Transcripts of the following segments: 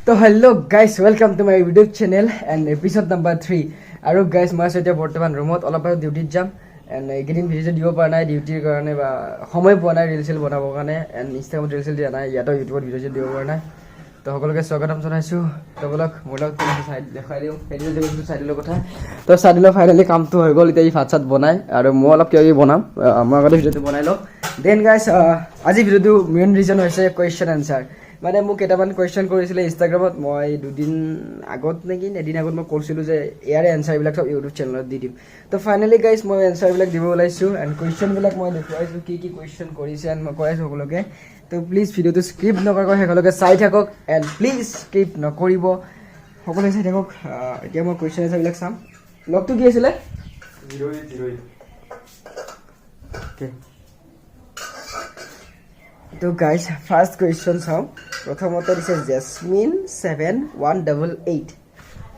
তো hello guys, welcome to my YouTube channel and episode number 3। আৰু guys, মই আছোঁ এতিয়া বৰ্তমান ৰুমত, অলপ পাছত ডিউটিত যাম। এণ্ড এইকেইদিন ভিডিঅ' দিব পৰা নাই ডিউটিৰ কাৰণে বা সময় পোৱা নাই ৰিল চিল বনাবৰ কাৰণে। এণ্ড ইনষ্টাগ্ৰামত ৰিল চিল দিয়া নাই, ইয়াতো ইউটিউবত ভিডিঅ' চিডিঅ' দিব পৰা নাই। তো সকলোকে স্বাগতম জনাইছোঁ। তো ব'লক, মোৰ লগত কোন আছে চাই দেখুৱাই দিওঁ। সেইদিনা যে কৈছিলোঁ চাইডুলৰ কথা, তো চাইডুলৰ ফাইনেলি কামটো হৈ গ'ল। এতিয়া ই ভাত চাত বনাই আৰু মই অলপ কিবা কিবি বনাম। মই আগতে ভিডিঅ'টো বনাই লওঁ। Then guys, আজি ভিডিঅ'টো মেইন ৰিজন হৈছে কুৱেশ্যন এনচাৰ। মানে মোক কেইটামান কুৱেশ্যন কৰিছিলে ইনষ্টাগ্ৰামত। মই দুদিন আগত নেকি এদিন আগত মই কৈছিলোঁ যে ইয়াৰে এনচাৰবিলাক চব ইউটিউব চেনেলত দি দিম। তো ফাইনেলি গাইজ, মই এনচাৰবিলাক দিব ওলাইছোঁ এণ্ড কুৱেশ্যনবিলাক মই দেখুৱাইছোঁ, কি কি কুৱেশ্যন কৰিছে, এণ্ড মই কৈ আছোঁ সকলোকে। তো প্লিজ ভিডিঅ'টো স্কিপ নকৰাকৈ শেষলৈকে চাই থাকক এণ্ড প্লিজ স্কিপ নকৰিব, সকলোৱে চাই থাকক। এতিয়া মই কুৱেশ্যন এনচাৰবিলাক চাম। লগটো কি আছিলে? 0808। অ'কে, তো গাইজ, ফাৰ্ষ্ট কুৱেশ্যন চাওঁ। প্ৰথমতে দিছে জেচমিন 7188।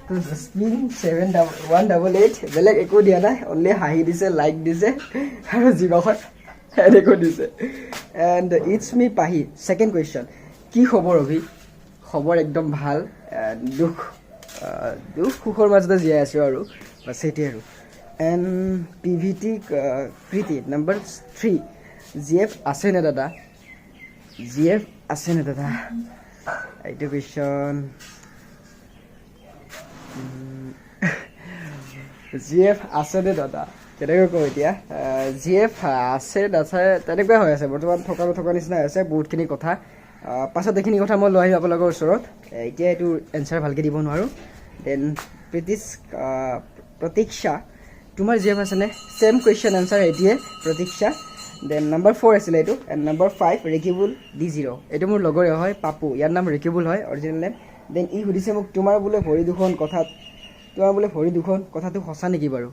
তো জেচমিন 7188, বেলেগ একো দিয়া নাই, অনলি হাঁহি দিছে, লাইক দিছে আৰু জিভাখন এনেকৈ দিছে। এণ্ড it's me পাহি, ছেকেণ্ড কুৱেশ্যন, কি খবৰ অভি? খবৰ একদম ভাল। And দুখ সুখৰ মাজতে জীয়াই আছোঁ আৰু বাছ, সেইটোৱে আৰু। এণ্ড পি ভি টি কৃতি নম্বৰ 3, জি এফ আছেনে দাদা? জি এফ আছেনে দাদা? এইটো কুৱেশ্যন, জি এফ আছেনে দাদা কেনেকৈ কওঁ এতিয়া? জি এফ আছে নাছে তেনেকুৱাই হৈ আছে বৰ্তমান, থকা নথকা নিচিনা হৈ আছে বহুতখিনি কথা। পাছত এইখিনি কথা মই লৈ আহিম আপোনালোকৰ ওচৰত। এতিয়া এইটো এনচাৰ ভালকৈ দিব নোৱাৰোঁ। Then প্ৰীতিশ প্ৰতীক্ষা, তোমাৰ জি এফ আছেনে? ছেম কুৱেশ্যন এনচাৰ এইটোৱে প্ৰতীক্ষা। Then number 4 আছিলে এইটো। And number 5, Rekibul D zero', এইটো মোৰ লগৰে হয়, পাপু, ইয়াৰ নাম ৰেকিবুল হয় অৰিজিনেল নেম। Then ই সুধিছে মোক, তোমাৰ বোলে ভৰি দুখন কথাটো সঁচা নেকি বাৰু?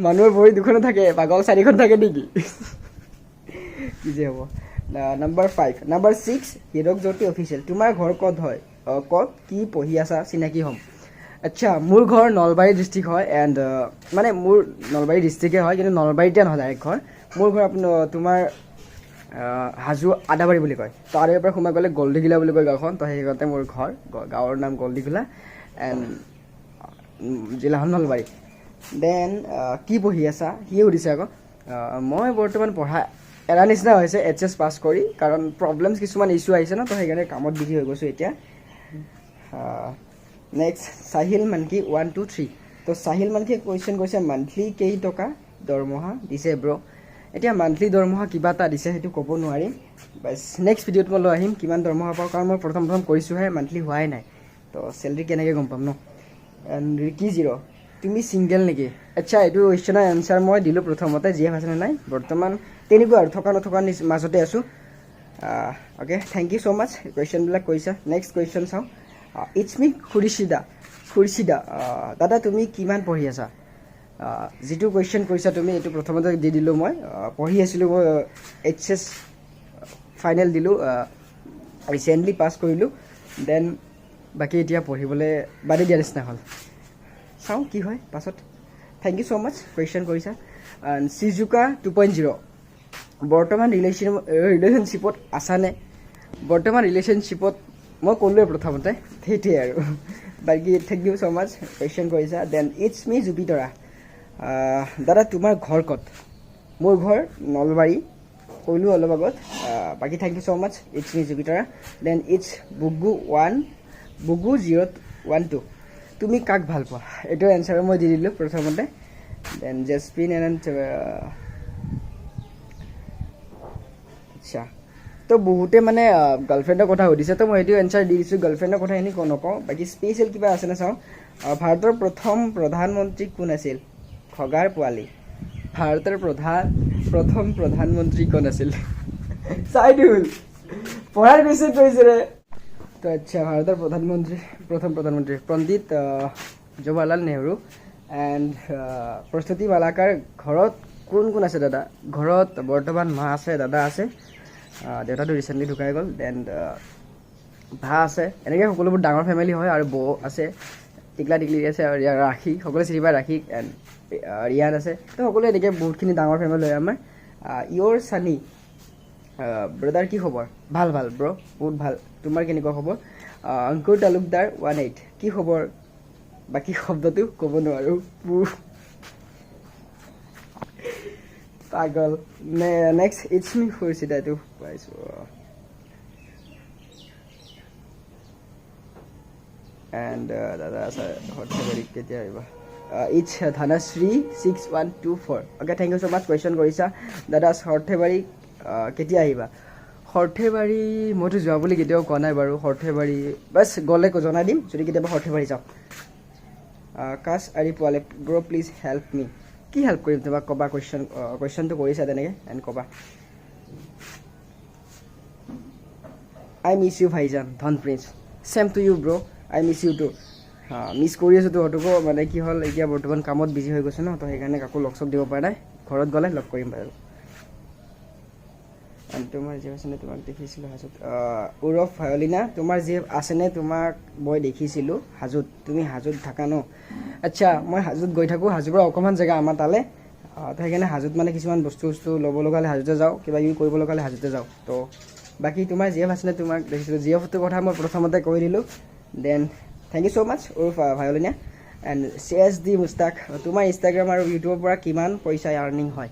মানুহৰ ভৰি দুখনো থাকে পাগল, চাৰিখন থাকে নেকি? কি যে হ'ব। নম্বৰ 5, নম্বৰ 6, হীৰক জ্যোতি অফিচিয়েল, তোমাৰ ঘৰ ক'ত হয়? ক'ত কি পঢ়ি আছা? চিনাকি হ'ম। আচ্ছা, মোৰ ঘৰ নলবাৰী ডিষ্ট্ৰিক্ট হয়। এণ্ড মানে মোৰ নলবাৰী ডিষ্ট্ৰিক্টে হয়, কিন্তু নলবাৰীতে নহয় ডাইৰেক্ট ঘৰ। মোৰ ঘৰ আপোনাৰ তোমাৰ হাজো আদাবাৰী বুলি কয়। তো আদাবাৰীৰ পৰা সোমাই গ'লে গলদিঘিলা বুলি কয় গাঁওখন। তো সেইখনতে মোৰ ঘৰ। গাঁৱৰ নাম গলদিঘিলা এণ্ড জিলাখন নলবাৰী। Then কি পঢ়ি আছা সিয়ে সুধিছে আকৌ। মই বৰ্তমান পঢ়া এৰা নিচিনা হৈছে এইচ এছ পাছ কৰি, কাৰণ প্ৰব্লেমছ কিছুমান ইছ্যু আহিছে ন, তো সেইকাৰণে কামত বিজি হৈ গৈছোঁ এতিয়া। নেক্সট চাহিল মানকি 123। তো চাহিল মানকিয়ে কুৱেশ্যন কৰিছে, মান্থলি কেই টকা দৰমহা দিছে ব্ৰ? এতিয়া মান্থলি দৰমহা কিবা এটা দিছে, সেইটো ক'ব নোৱাৰিম। বাছ, নেক্সট ভিডিঅ'ত মই লৈ আহিম কিমান দৰমহা পাওঁ, কাৰণ মই প্ৰথম প্ৰথম কৰিছোঁহে, মান্থলি হোৱাই নাই, তো চেলেৰি কেনেকৈ গম পাম ন? এণ্ড ৰিকি জিৰ', তুমি ছিংগল নেকি? আচ্ছা, এইটো কুৱেশ্যনৰ এনচাৰ মই দিলোঁ প্ৰথমতে, জি এফ আছেনে নাই। বৰ্তমান তেনেকুৱা আৰু থকা নথকা মাজতে আছোঁ। Okay, thank you so much, কুৱেশ্যনবিলাক কৰিছা। নেক্সট কুৱেশ্যন চাওঁ। It's me খুৰিচিদা খুৰচিদা, দাদা তুমি কিমান পঢ়ি আছা? যিটো কুৱেশ্যন কৰিছা তুমি, এইটো প্ৰথমতে দি দিলোঁ মই। পঢ়ি আছিলোঁ মই, এইচ এছ ফাইনেল দিলোঁ, ৰিচেণ্টলি পাছ কৰিলোঁ। Then বাকী এতিয়া পঢ়িবলৈ বাদেই দিয়া নিচিনা হ'ল, চাওঁ কি হয় পাছত। Thank you so much, question কৰিছা। চিজুকা 2.0, বৰ্তমান ৰিলেশ্যনশ্বিপত আছানে? বৰ্তমান ৰিলেশ্যনশ্বিপত মই ক'লোৱে প্ৰথমতে, সেইটোৱে আৰু বাকী। Thank you so much, question কৰিছা। Then it's me জুপিতৰা, দাদা তোমাৰ ঘৰ ক'ত? মোৰ ঘৰ নলবাৰী, ক'লোঁ অলপ আগত। বাকী thank you so much, it's me Jupitora. Then it's Bugu 1 Bugu 012, তুমি কাক ভাল পোৱা? এইটো এনচাৰ মই দি দিলোঁ প্ৰথমতে। Then জেছপিন এণ্ড আচ্ছা, তো বহুতে মানে গাৰ্লফ্ৰেণ্ডৰ কথা সুধিছে, তো মই সেইটো এনচাৰ দি দিছোঁ। গাৰ্লফ্ৰেণ্ডৰ কথা এনেই নকওঁ। বাকী স্পেচিয়েল কিবা আছেনে চাওঁ। ভাৰতৰ প্ৰথম প্ৰধানমন্ত্ৰী কোন আছিল? খগাৰ পোৱালি, ভাৰতৰ প্ৰথম প্ৰধানমন্ত্ৰী কোন আছিল? চাইদুল, পঢ়াৰ কুৱেশ্যন কৰিছে ৰে। তো আচ্ছা, ভাৰতৰ প্ৰথম প্ৰধানমন্ত্ৰী পণ্ডিত জৱাহৰলাল নেহৰু। এণ্ড প্ৰস্তুতি মালাকাৰ, ঘৰত কোন কোন আছে দাদা? ঘৰত বৰ্তমান মা আছে, দাদা আছে, দেউতাটো ৰিচেণ্টলি ঢুকাই গ'ল। Then বা আছে, এনেকৈ সকলোবোৰ ডাঙৰ ফেমিলি হয়। আৰু বৌ আছে, টিকলা টিকলি আছে, আৰু ৰাখি, সকলোৱে চিনি পায় ৰাখীক, এণ্ড ৰিয়ান আছে। তো সকলোৱে এনেকৈ বহুতখিনি ডাঙৰ ফেমিলি হয় আমাৰ। ইয়ৰ চানি ব্ৰাদাৰ, কি খবৰ? ভাল ভাল ব্ৰ', বহুত ভাল। তোমাৰ কেনেকুৱা খবৰ? অংকুৰ তালুকদাৰ 18, কি খবৰ? বাকী শব্দটো ক'ব নোৱাৰোঁ। পাগল। নেক্সট it's মি খুৰচিদা, এইটো পাইছোঁ। এণ্ড দাদা সৰ্থেবাৰী কেতিয়া আহিবা? It's Dhanashree 6124। Okay, thank you so much, question কৰিছা। দাদা, সৰ্থেবাৰী কেতিয়া আহিবা? সৰ্থেবাৰী মইতো যোৱা বুলি কেতিয়াও কোৱা নাই বাৰু। সৰ্থেবাৰী বাছ গ'লে জনাই দিম, যদি কেতিয়াবা সৰ্থেবাৰী যাওঁ। কাছ আৰি পোৱালে, ব্ৰ' প্লিজ হেল্প মি। কি হেল্প কৰিম তোমাক ক'বা? কুৱেশ্যনটো কৰিছা তেনেকৈ এণ্ড ক'বা। I miss you ভাইজান, Dhan prince. Same to you bro', I miss you too. Miss কৰি আছোঁ তহঁতকো। মানে কি হ'ল, এতিয়া বৰ্তমান কামত বিজি হৈ গৈছোঁ ন, তো সেইকাৰণে কাকো লগ চগ দিব পৰা নাই। ঘৰত গ'লে লগ কৰিম বাৰু। এণ্ড তোমাৰ জীয়েফ আছেনে, তোমাক দেখিছিলোঁ হাজোত। ওৰফ ভায়লিনা, তোমাৰ জীয়েফ আছেনে, তোমাক মই দেখিছিলোঁ হাজোত। তুমি হাজোত থাকা ন? আচ্ছা, মই হাজোত গৈ থাকোঁ। হাজোৰ পৰা অকণমান জেগা আমাৰ তালৈ। তো সেইকাৰণে হাজোত মানে কিছুমান বস্তু চস্তু ল'ব লগা হ'লে হাজোতে যাওঁ, কিবা কিবি কৰিব লগা হ'লে হাজোতে যাওঁ। তো বাকী তোমাৰ জীয়েফ আছেনে, তোমাক দেখিছিলোঁ, জীয়েফটোৰ কথা মই প্ৰথমতে কৈ দিলোঁ। Then thank you so much Urf Violina. And C S D Mushtaq, তোমাৰ ইনষ্টাগ্ৰাম আৰু ইউটিউবৰ পৰা কিমান পইচা আৰ্নিং হয়?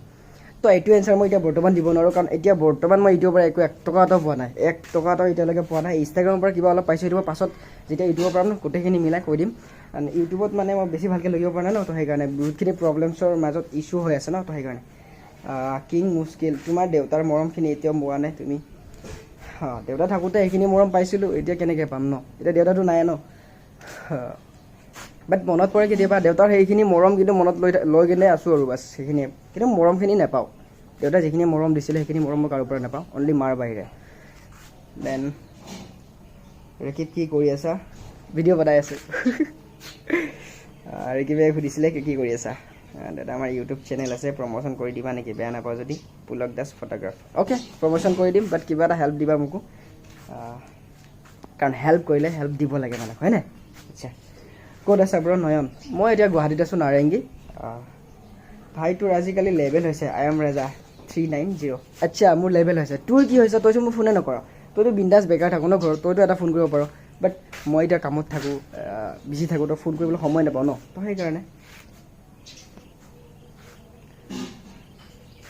তো এইটো এনচাৰ মই এতিয়া বৰ্তমান দিব নোৱাৰোঁ, কাৰণ এতিয়া বৰ্তমান মই ইউটিউবৰ পৰা একো এক টকা এটাও পোৱা নাই, এক টকা এটাও এতিয়ালৈকে পোৱা নাই। ইনষ্টাগ্ৰামৰ পৰা কিবা অলপ পাইছোঁ, সেইটো মই পাছত যেতিয়া ইউটিউবৰ পৰা গোটেইখিনি মিলাই কৈ দিম। কাৰণ ইউটিউবত মানে মই বেছি ভালকৈ লাগিব পৰা নাই ন, তো সেইকাৰণে বহুতখিনি প্ৰব্লেমছৰ মাজত ইছ্যু হৈ আছে ন, তো সেইকাৰণে। কিং মুস্কিল, তোমাৰ দেউতাৰ মৰমখিনি এতিয়াও পোৱা নাই তুমি? হা, দেউতা থাকোঁতে সেইখিনি মৰম পাইছিলোঁ, এতিয়া কেনেকৈ পাম ন? এতিয়া দেউতাটো নাই ন। বাট মনত পৰে কেতিয়াবা দেউতাৰ সেইখিনি মৰম, কিন্তু মনত লৈ লৈ কিনে আছোঁ আৰু বাছ সেইখিনিয়ে। কিন্তু মৰমখিনি নাপাওঁ, দেউতাই যিখিনি মৰম দিছিলে সেইখিনি মৰম মই কাৰোৰ পৰা নাপাওঁ, অনলি মাৰ বাহিৰে। Then Rakib, কি কৰি আছা? ভিডিঅ' বনাই আছোঁ। ৰেকিবে সুধিছিলে কি কৰি আছা। দাদা, আমাৰ ইউটিউব চেনেল আছে, প্ৰমোশ্যন কৰি দিবা নেকি, বেয়া নাপাওঁ যদি? Pulak Das photograph. Okay, promotion কৰি দিম, বাট কিবা এটা হেল্প দিবা মোকো, কাৰণ হেল্প কৰিলে হেল্প দিব লাগে মানে, হয়নে? আচ্ছা, ক'ত আছা ব্ৰ? নয়ন, মই এতিয়া গুৱাহাটীত আছোঁ, নাৰেংগী। ভাই, তোৰ আজিকালি লেভেল হৈছে? I am Raja 390। আচ্ছা, মোৰ লেভেল হৈছে। তোৰ কি হৈছে? তইতো মোক ফোনে নকৰ। তইতো বিন্দাছ বেকাৰ থাকোঁ ন ঘৰত, তইতো এটা ফোন কৰিব পাৰ। বাট মই এতিয়া কামত থাকোঁ, বিজি থাকোঁ, তই ফোন কৰিবলৈ সময় নাপাওঁ ন, তো সেইকাৰণে।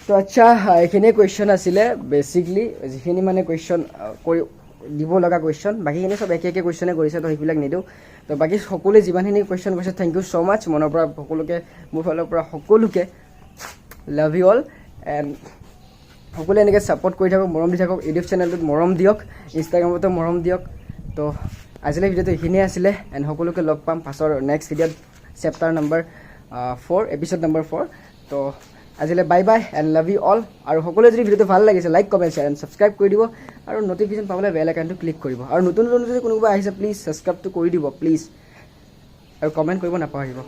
তো আচ্ছা, এইখিনিয়ে কুৱেশ্যন আছিলে বেচিকলি, যিখিনি মানে কুৱেশ্যন কৰি দিব লগা কুৱেশ্যন। বাকীখিনি চব একে একে কুৱেশ্যনে কৰিছে, তো সেইবিলাক নিদিওঁ। তো বাকী সকলোৱে যিমানখিনি কুৱেশ্যন কৰিছে, thank you so মাছ। মনৰ পৰা সকলোকে, মোৰ ফালৰ পৰা সকলোকে লাভ you all. And সকলোৱে এনেকৈ ছাপৰ্ট কৰি থাকক, মৰম দি থাকক, ইউটিউব চেনেলটোত মৰম দিয়ক, ইনষ্টাগ্ৰামতো মৰম দিয়ক। তো আজিলৈ ভিডিঅ'টো এইখিনিয়ে আছিলে। এণ্ড সকলোকে লগ পাম পাছৰ নেক্সট ভিডিঅ'ত, chapter number 4, episode number 4। তো আজিলৈ bye bye and love you all. আৰু সকলোৱে যদি ভিডিঅ'টো ভাল লাগিছে, like, comment, share and subscribe কৰি দিব, আৰু ন'টিফিকেশ্যন পাবলৈ বেল আইকনটো ক্লিক কৰিব। আৰু নতুন নতুন যদি কোনোবা আহিছে, প্লিজ ছাবস্ক্ৰাইবটো কৰি দিব প্লিজ, আৰু কমেণ্ট কৰিব নাপাহৰিব।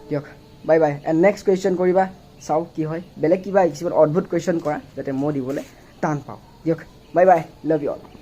দিয়ক, bye bye. And next question কৰিবা, চাওঁ কি হয়। বেলেগ কিবা কিছুমান অদ্ভুত কুৱেশ্যন কৰা, যাতে মই দিবলৈ টান পাওঁ। দিয়ক, bye bye, love you all.